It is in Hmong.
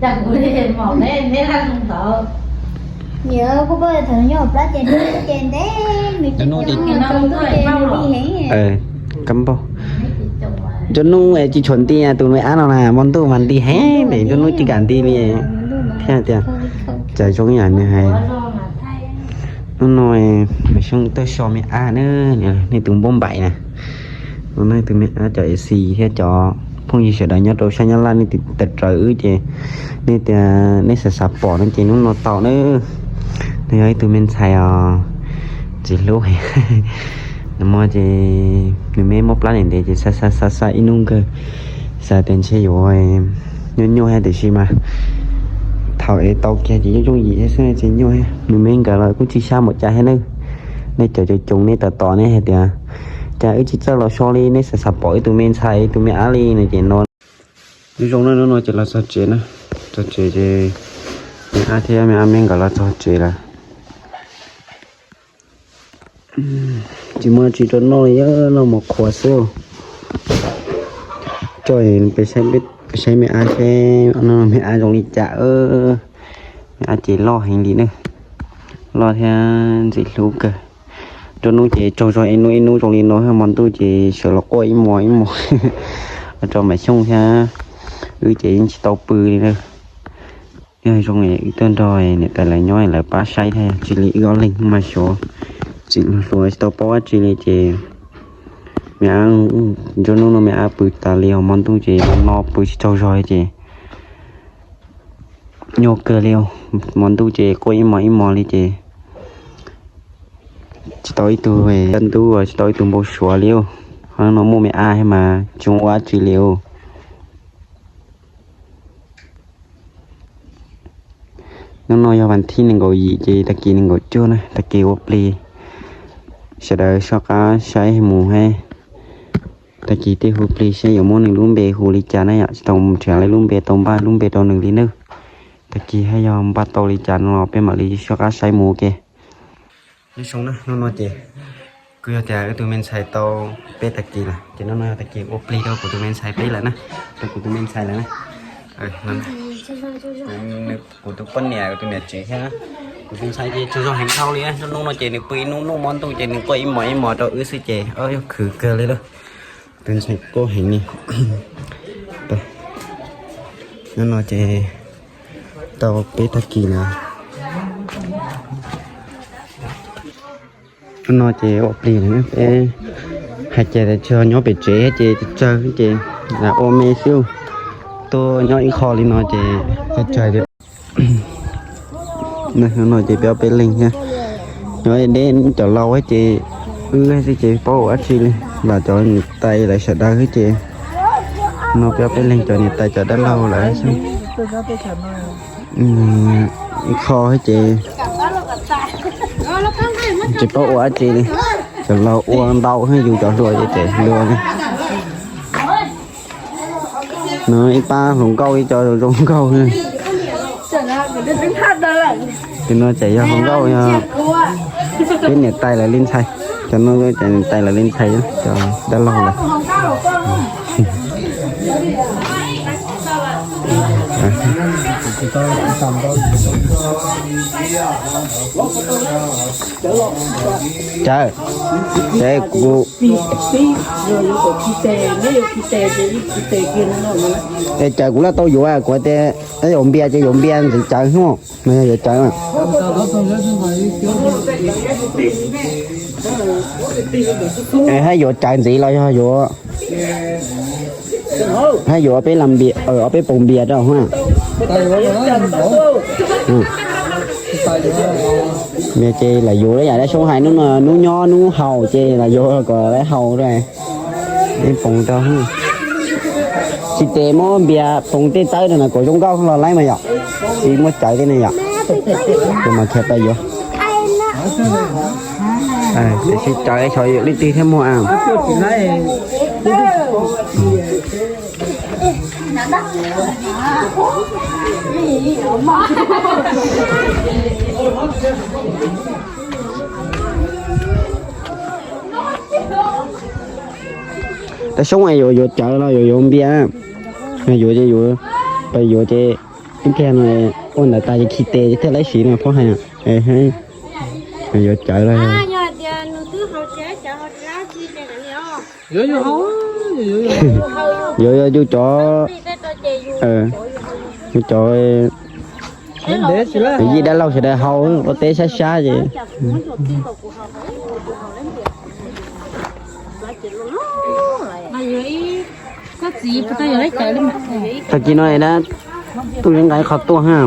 Cas kuv li maum neb neb laj zoo ntawd. Yog kuv poj thaum nyob plab ces neb ces neb nws Cov nub ces, kab npauj. Cov nub tsis tshua nti tus me ab no na, hmo ntuj mas nti heev, ntuj nub tsis kam nti li thiab tias. Cas zoo yam nws hais. Hnub no Xyooj tuaj so me ab na, nej tus npauj npaim na. No nej tus me ab cov ej xis thiab cov phooj ywg sawv daws nyob rau sab Nyab Laj nej tiv tawm raws wb ces nej tias nej xav xav pom no ces hnub no tau na. Nws yog ib tug me ntxhais os, ntxim hlub. Nag hmo ces nws me muab plab ntev ntev ces xa xa xa xa ib hnub kawg, xav tias ntshe yuav nyuaj nyuaj thiab tiam sis mas thaum es tau kiag ces yooj yooj yim thiab xwb ces nyuaj thiab. Nws me nkawd los kuj tsis xyab npaum cas thiab na. Nej cov coos coos nej tos tos nej hais tias cas wb tsis txawj los so li, nej xav xav pom ib tug me ntxhais ib tug me ab li no ces no. Zoo na, hnub no ces los txog tsev na, txog txog tsev ces me ab thiab me ab me nkawd los txog tsev lawm. Tsis muaj tsis rau noj li, noj mov qhuav xwb. Coj peb saib me ab seb no me ab zoo li cas. Me ab ces loj heev li na, loj thiab ntxim hlub kawg. Nruab hnub ces tsaug zog ib hnub ib hnub zoo li no, hmo ntuj ces sawv los quaj ib hmos ib hmos rau Maiv Xyooj thiab wb ces yeej tsis tau pw li na. Yog zoo wb tuaj nrog niam tais lawv nyob lawv pab saib thiab, tsis li wb ob leeg mas xyov tseem hluas tsis tau paub dab tsi li ces me ab, nruab hnub no me ab pw tas li, hmo ntuj ces no pw tsis tsaug zog li ces nyuaj kawg li. Hmo ntuj ces quaj ib hmos ib hmos li ces tsis tau ib tug, ntub tsis tau ib tug npau suav li. Ho no muaj me ab thiab mas tsis ua dab tsi li. Hnub no yog vas thib nees nkaum yim ces tag kis nees nkaum cuaj na, tag kis ua plig. Sawv daws soj qab saib mus hab, tag kis tej hu plig saib yuav muab nws lub npe hu li cas na yom, tsis tau mus nrhiav lub npe tau npaj lub npe rau nws li nawb. Tag kis hab yog npaj tau li cas no los peb mam li soj qab saib mus ua ke. Nyob zoo na, hnub no ces kuj yog tias wb tus me ntxhais tau peb tag kis lawm ces hnub no yog tag kis ua plig rau kuv tus me ntxhais peb lawm na, rau kuv tus me ntxhais lawm na. Kuv tus poj niam, kuv tus niam tsev thiab kuv tus ntxhais ces tsaug zog heev dhau li. Nruab hnub no ces nws pw ib hnub hnub, hmo ntuj ces nws quaj ib hmos ib hmos rau wb xwb ces yog khwv kawg li lawm. Tus ntxhais quaj heev li. Nyob no ces tau peb tag kis lawm. Nyob no ces ua plig lawm, peb hais cas tsis nyob pem tsev ces tsawg ces ua me xwb, tuaj nyob ib qho li no ces tsawg li. Nyob no ces peb ob peb leeg thiab, nyob deb cov laus ces wb xwb ces paub ua dab tsi li, los cov niam tais lawv sawv daws xwb ces no peb ob peb leeg cov niam tais cov dab laug lawm xwb. Ib qho xwb ces tsis paub ua dab tsi li, cov laus ua ntau thiab yus cov hluas ces tseem hluas li. No ib pab hluas nkauj ib co zoo nkauj. Tus no ces yog hluas nkauj, yog peb niam tais lawv li ntxhais. Cov no ces niam tais lawv li ntxhais, cov dab laug lawm. Cawv, ces kuv, es cawv kuv laj tau yuav, kuv tias yuav npias ces yuav npias ntxiv cawv hnub no yog yuav cawv. Es hab yuav cawv ntxiv los yog yuav, hab yuav ob peb las npias, ob peb poos npias rau hab. Npias ces lam yuav, yam dab xyoob hais hnub no hnub nyob hnub haus ces lam yuav kom lawv haus rau, poos rau. Tsis tes muab npias poos tej tawb no na kom zoo nkauj los laib mas yom, tsis muaj cawv tej ne yom. Ces mas khiav pais yuav. Tiam sis cawv xyov leej twg thiaj muag a. Dab xyoob yuav yuav cawv los yuav yuav npias? Yuav ces yuav. Pas yuav ces ib pliag no ua ntawd tas ces khi tes ces thiaj laib siv no phob hais. Yuav cawv los. Yuav yus cov, yus cov yij dab laug sawv daws haus ua teb sab sab ces. Tag kis no dab tuaj nqa ib qho tuaj ha.